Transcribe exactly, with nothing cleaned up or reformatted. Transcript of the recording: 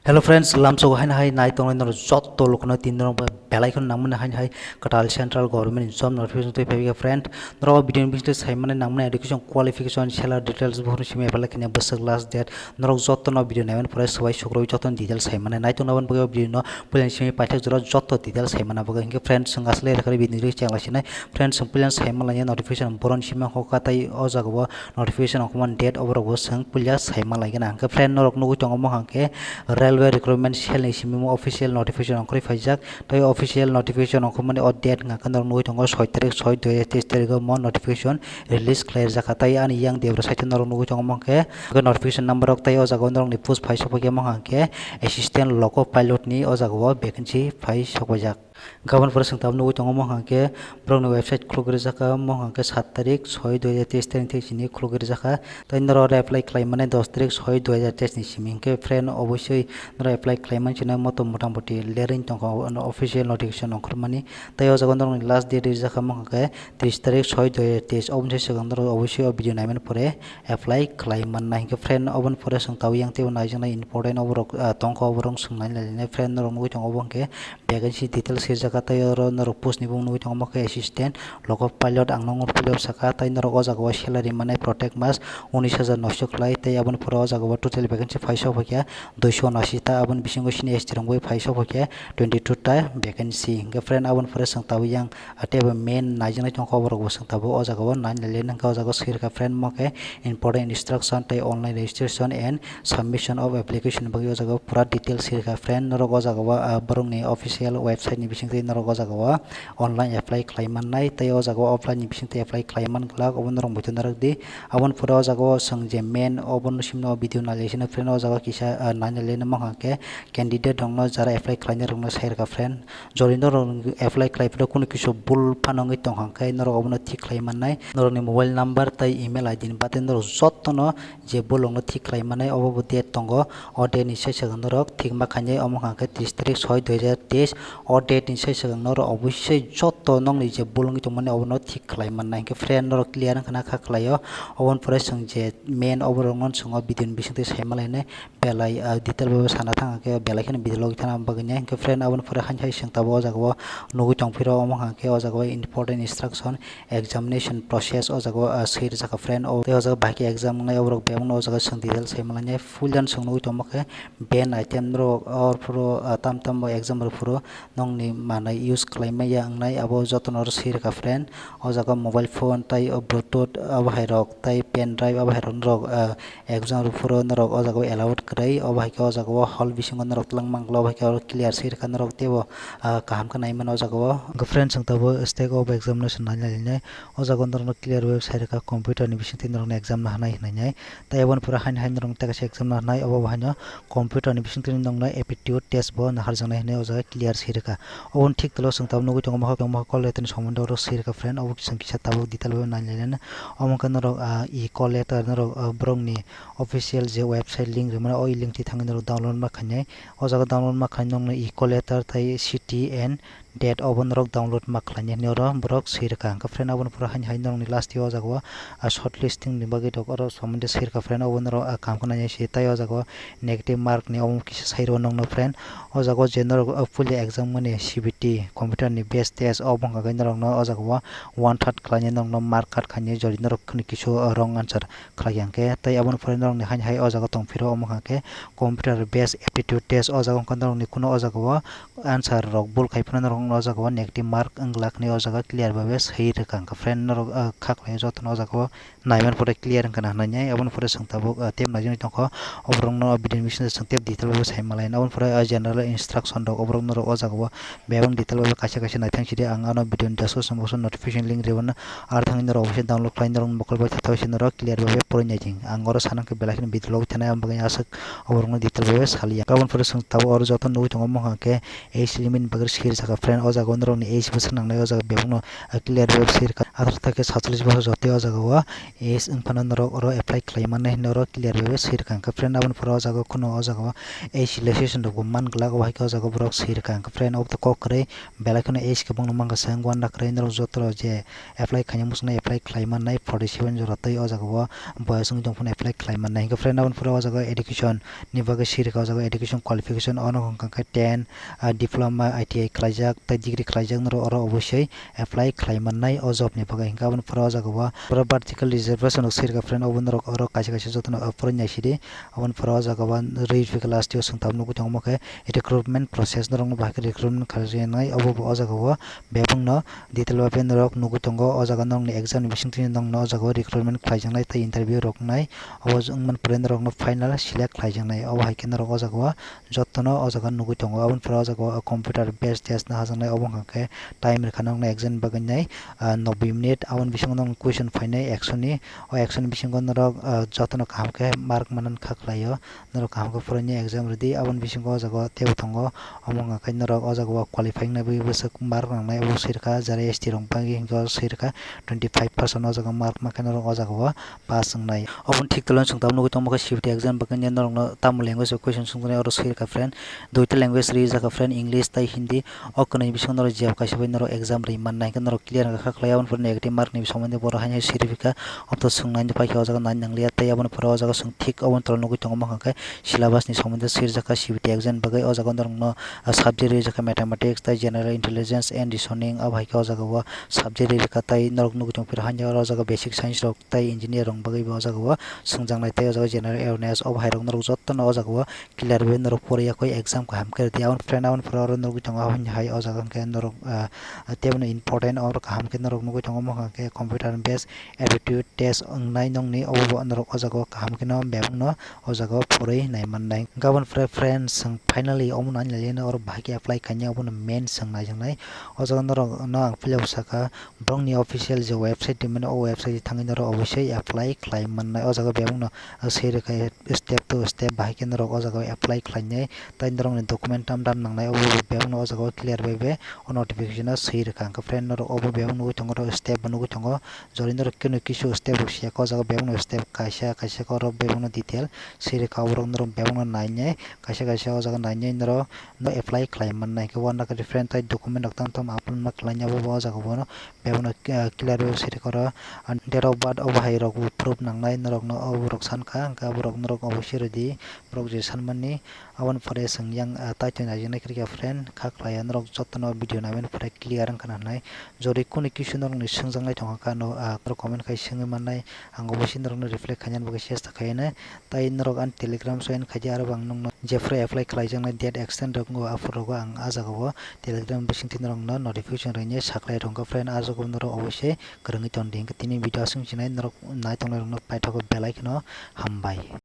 Hello friends, lamsogo haino hai nai tongnai norok jotto lukuno tini norok belai kheno nangmani haino hai kwtal central government ni job notification twi phaikha friend. Norok video ni bisingtwi saimani nangmani education qualification, salary details buphuru simi belai kheno bwswk last date. Norok jotto no video naimani pore swbai sukroi jotto ni details saimani nai tongna bagwi video no puilani simi paithak jora jotto details saimana bagwi. Hinkhe friend, chwng asle rwkha video ni chengla sinai. Friend, chwng puilani saimalaini notification boroni simi hokha tei o jagao notification ongkhormani date oborokbo chwng puila saimalaigwna. Hinkhe friend, norok nugwi tongo mokha hinkhe railway recruitment cell ni simi official notification ongkhorwi phaijak. Tei official notification ongkhormani o date hwnkha khe norok nugwi tongo soi tarik soi dui hajar teis tarikh o mo notification release khlai rijak kha. Tei ani yang debra side o norok nugwi tongo mokha hinkhe notification number rok tei o jagao norokni post phai sokphaikha mokha hinkhe assistant loco pilot ni o jagao vacancy phai sokphaijak. Gabon pore chwng tabuk nugwi tongo mokha hinkhe borokni website khuluk rijak kha mokha hinkhe sat tarik soi dui hajar teis tarikh ni simi khuluk rijak kha. Tei norok apply khlai mani dos tarik soi dui hajar teis ni simi hinkhe friend obosoi norok apply khlai mani chwngno moto motamoti lerwi tongkha official notification ongkhormani. Tei o jaga norokni last date rijak kha mokha hinkhe tris tarik soi dui hajar teis. Oboni sai swkang norok obosoi o video naimani pore apply khlai manna. Hinkhe friend, oboni pore chwng tabuk yang teibo naijaknai important oborok, ah, tongkha, oborok chwng naina lainai. Friend, norok nugwi tongo obo hinkhe vacancy details swijak kha, tei oro norok post ni bumung nugwi tongo mokhe assistant loco pilot, ang nokno pilot saka, tei norok o jaga o salary mane protect mas unis hajar noisho khlai, tei aboni pore o jaga o total vacancy phai sokphaikha duisho unashi ta, aboni bisingo sini S T rok bai phai sokphaikha twenty two ta vacancy. Hinkhe friend, aboni pore chwng tabuk yang, ah, teibo main naijaknai tongkha, oborokbo chwng tabuk o jaga o naina lainai. Hinkhe o jaga o swirkha friend mokhe important instruction tei online registration and submission of application bagwi o jaga o pura details swirkha friend. Norok o jaga o, ah, borokni official website ni bisingtwi norok o jaga o online apply khlai mannai, tei o jaga o offline ni bisingtwi apply khlai man glak, obo norok muitu narwk di. Aboni pore o jaga o chwng je main obo no simno video nai lai sino friend, o jaga o kisa, ah, nai nai le no mokha hinkhe candidate rok no, jara apply khlainai rok no sai rwkha friend. Jodi norok apply khlai phano kunu kisa bul phano wngwi tongkha hinkhe norok obono thik khlai mannai. Norokni mobile number tei email I D ni bade norok jottono je bolongno thik khlai mannai, obo bo date tongo. O date ni sai swkang norok thik ma khainai, omo hwnkha khe tris tarik soi dui hajar teis. O date ni sai swkang norok obosoi jotto nokni je bolongwi tongmani obono thik khlai mannai. Hinkhe friend norok clear wngkha na kha khlaio. Oboni pore chwng je main oborokno chwng o video ni bisingtwi sai malainai. Belai, ah, detail bai sana thang khe belai kheno video logi thana bagwi nai. Hinkhe friend, aboni pore haino hai chwng tabuk o jaga o nugwi tong phiro, omo hwnkha khe o jaga o important instruction, examination process o jaga o, ah, swi rijak kha friend. O tei o jaga bahai khe exam wngnai, oborok bebakno o jaga chwng detail sai malainai. Full jani chwng nugwi tongma khe ban item rok, or phuru, ah, tam tam bo exam rok phuru nokni manwi use khlai maya wngnai, abo jotono oro swi rwkha friend. O jaga mobile phone tei o bluetooth abo hai rok tei pen drive abo hai rok norok, ah, exam rok phuru norok o jaga o allowed kwrwi, obo hai khe o jaga o hall bisingo norok twlang mangla, obo hai khe oro clear swi rwkha norok teibo, ah, kaham khe nai mano o jaga o. Hwnkhe friend, chwng tabuk stack of examination nai nai nai o jaga o norokno clear bai sai rwkha computer ni bisingtwi norokno exam no hanai hinwi nai. Tei aboni pore haino haino norokno tei kaisa exam no hanai, obo bo haino computer ni bisingtwi norokno aptitude test bo naharjaknai hinwi o jaga clear swi rwkha. Oboni thik tolo chwng tabuk nugwi tongo, mohor khe mohor call letter ni somondo oro swi rwkha friend, obo chwng kisa tabuk detail bai nai nai nai. Omo khe norok, ah, e call letter norok, ah, borokni official je website link rimani, o link twi thangwi norok download ma khainai. O jaga download ma khainai nokni e call letter tei city and date obo norok download ma khlainai hinwi oro borok swi rwkha. Hwnkhe friend, aboni pore haino hai norokni last o jaga o, ah, short listing ni bagwi rok oro somondi swi rwkha friend, obo norok, ah, kaham khe nainai se. Tei o jaga o negative mark ni omo kisa sai rwo nokno friend. O jaga o je norok, ah, puila exam mani C B T computer ni base test, obo hwnkha khe norokno o jaga o one third khlainai norokno mark cut khainai, jodi norok kheno kisu, ah, wrong answer khlai ya hwnkhe. Tei aboni pore norokni haino hai o jaga tong phiro, omo hwnkha khe computer based aptitude test, o jaga wngkha norokni kunu o jaga o answer rok bul khai phano norok o jaga o negative mark wng glak hinwi o jaga clear bai bai swi rwkha. Hwnkhe friend, norok, ah, kha khlai jotono o jaga o naiman pore clear wngkha na hinwi nai. Aboni pore chwng tabuk, ah, tei naijaknai tongkha, oborokno video ni bisingtwi chwng tei detail bai bai sai malai. Aboni pore, ah, general instruction rok oborok norok o jaga o bebak detail bai bai kaisa kaisa naithang sidi ang ano video ni description box o notification link rwmano. Ar thangwi norok obo se download khlai norok mokol bai thatha se norok clear bai bai poroi nai thing. Ang oro sana khe belai kheno video logi thanai, aboni bagwi aswk oborokno detail bai bai saliya. Aboni pore chwng tabuk oro joto nugwi tongo, omo hwnkha khe age limit ni bagwi swi rwkha friend. O jaga o norokni age bo swnamnai, o jaga bebakno clear bai swi rwkha. Atharo thai khe satchallis bosor jotoi o jaga o age wngphano norok oro apply khlai mannai hinwi oro clear bai swi rwkha. Hwnkhe friend, aboni pore o jaga o kheno o jaga o age relaxation rok bo man glak, obo hai khe o jaga o borok swi rwkha. Hwnkhe friend, obo to kok kwrwi, belai kheno age kwbangno mankha, chwng uanla kwrwi norok joto rok je apply khaina muchungnai apply khlai mannai, forty seven jora tei o jaga o boyos wngwi tongphano apply khlai mannai. Hwnkhe friend, aboni pore o jaga o education ni bagwi swi rwkha, o jaga o education qualification, ono hwnkha khe ten, ah, diploma, I T I khlaijak tei degree khlaijak, norok oro obosoi apply khlai mannai o job ni bagwi. Hwnkhe aboni pore o jaga o oro vertical reservation rok swi rwkha friend, obo norok oro kaisa kaisa jotono, ah, poroi nai sidi. Aboni pore o jaga o rwi rwkha last o, chwng tabuk nugwi tongo khe recruitment process, norokno bahai khe recruitment khlaijak nai, obo bo o jaga o bebakno detail bai norok nugwi tongo. O jaga norokni exam ni bisingtwi norokno o jaga o recruitment khlaijaknai tei interview rok wngnai. Obo wngmani pore norokno final select khlaijaknai. Obo hai khe norok o jaga o jotono o jaga nugwi tongo. Aboni pore o jaga o computer based test no hajaknai. Obo wngkha khe time rwkha norokno exam ni bagwi nai, ah, nobbi minute. Aboni bisingo norokno question phainai ekso ni. O ekso ni bisingo norok, ah, jotono kaham khe mark manna kha khlaio. Norok kaham khe phoraini exam rwdi, aboni bisingo o jaga o teibo tongo. Omo wngkha khe norok o jaga o qualifying nai bagwi bwswk mark nangnai, obo swi rwkha, jara S T rok bagwi hinkhe o swi rwkha twenty five percent, o jaga o mark mankhe norok o jaga o pass wngnai. Oboni thik tolano chwng tabuk nugwi tongma khe C B T exam bagwi norokno tamo language o question swngjaknai, oro swi rwkha friend, duita language rwjak kha friend, English tei Hindi. O kwnwi bisingo norok jia kaisa bai norok exam rwi mannai, hwnkhe norok clear wngkha kha khlai, aboni pore negative mark ni somoi de borok haino siri rwkha. Obo to swngnaini paikha o jaga nai nangliya, tei aboni pore o jaga chwng thik oboni tolao nugwi tongo, mankha khe syllabus ni somoi de sirjak kha C B T exam bagwi. O jaga norokno, ah, subject rijak kha mathematics tei general intelligence and reasoning, abo hai khe o jaga o subject rijak kha, tei norok nugwi tong phiro haino oro o jaga basic science rok tei engineer rok bagwi bo o jaga o swngjaknai, tei o jaga general awareness, obo hai rok norok jotono o jaga o clear bai norok poriya khe exam kaham khe rwdi. Aboni friend, aboni pore oro nugwi tongo, aboni hai o jaga hwnkhe norok, ah, teibono important, oro kaham khe norok nugwi tongo, omo hwnkha khe computer based aptitude test wngnai nokni, obo bo norok o jaga o kaham kheno bebakno o jaga o poriwi nai mannai. Hwnkhe aboni pore friend, chwng finally omo nai nai oro bahai khe apply khainai, obono main chwng naijaknai. O jaga norok no ang phileo sakha, borokni official je website tongmani, o website thangwi norok obosoi apply khlai mannai. O jaga bebakno swi rwkha step to step bahai khe norok o jaga o apply khlainai, tei norokni document tam tam nangnai, obo bebakno o jaga o clear bai bai o notification o swi rwkha. Hwnkhe friend, norok obo bebak nugwi tongo, step bo nugwi tongo, jori norok keno kisu step rok siya khe o jaga bebakno step kaisa kaisa khe oro bebakno detail swi rwkha, oborok norok bebakno nainai, kaisa kaisa o jaga nainai norok no apply khlai mannai. Hwnkhe uanla khe friend, tei document rok tam tam upload ma khlainai, abo bo o jaga bono bebakno, ah, clear bai swi rwkha oro. And date of birth, obo hai rok bo proof nangnai norokno, oborok sankha, hwnkhe aborok norok obosoi rwdi, borok je sanmani. Aboni pore chwng yang, ah, title naijaknai khe rwkha friend, kha khlaiya norok jotono video naimani pore clear wngkha na hinwi. Jori kunu kisu norokni swngjaknai tongkha khe ano, ah, comment khai swngwi mannai, ang obosoi norokno reply khainani bagwi chesta khainai. Tai norok ani Telegram join khaidi, aro bo ang nokno jephru apply khlaijaknai date extend rok wngo, aphuru rogo ang ah jagao Telegram bisingtwi norokno notification rwinai sakhlai rwngkha friend, ah jagao norok obosoi kwrwngwi tongdi. Hwnkhe tini video aswk sinai norok nai tongnai rokno paithago belai kheno hambai.